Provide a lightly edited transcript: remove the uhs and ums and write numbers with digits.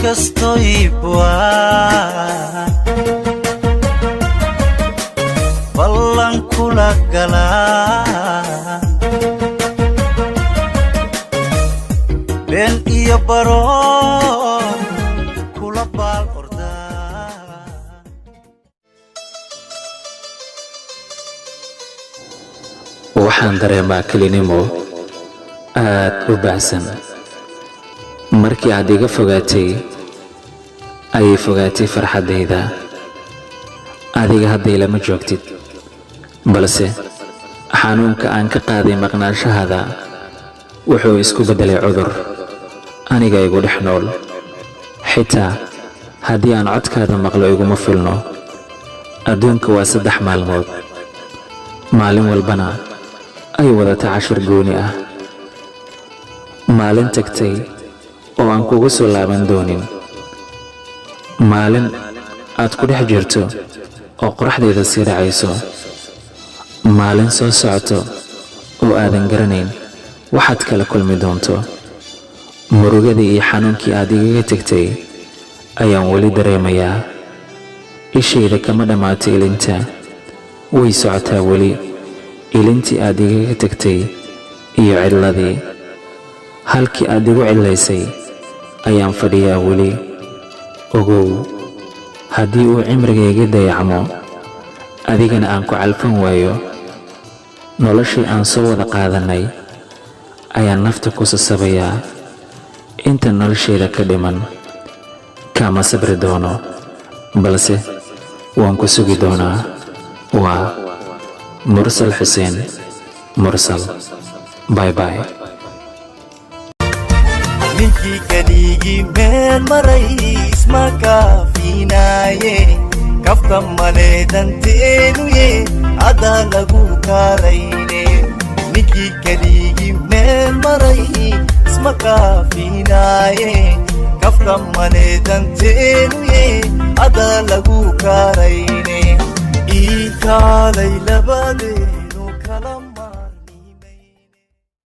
Inkastoy buwaan ballan kula galaan, been iyo baroon kula baal ordaan. Waxaan dareemaa kelinimo aad u baahsan. Markii aad iga fogaatay ayay fogaatay farxaddayda. Adiga hadda ilama joogtid, balse xanuunka aan ka qaaday maqnaanshahada wuxuu isku beddelay cudur aniga igu dhex nool. Xitaa haddii aan codkaada maqlo, iguma filno. Adduunka waa 3 maalmood, maalin walbana ay wadata cashir gooni ah. Maalin tagtay oo aan kugu soo laaban doonin, maalin aad ku dhex jirto oo qoraxdeeda sii dhacayso, maalin soo socoto oo aadan garanayn waxaad kala kulmi doonto. Murugadii iyo xanuunkii aad igaga tegtay ayaan weli dareemayaa. Ishayda kama dhammaato ilinta, way socotaa weli ilintii aad igaga tegtay iyo cidladii. Halkii aad igu cidlaysay ayaan fadhiyaa weli. Ogow, haddii uu cimrigayga dayacmo, adigana aan ku calfan waayo, noloshii aan soo wada qaadannay ayaan nafta ku sasabayaa. Inta noloshayda ka dhiman kama sabri doono, balse waan ku sugi doonaa. Waa Mursal Xuseen Mursal. Bye bye. Ninkii keligii meel maray isma kaafinaaye, kafta male danteenuye, adaa lagu kaarayne. Ninkii keligii meel maray isma kaafinaaye, kafta male danteenuye, adaa lagu kaarayne. Ii kaalay labadee.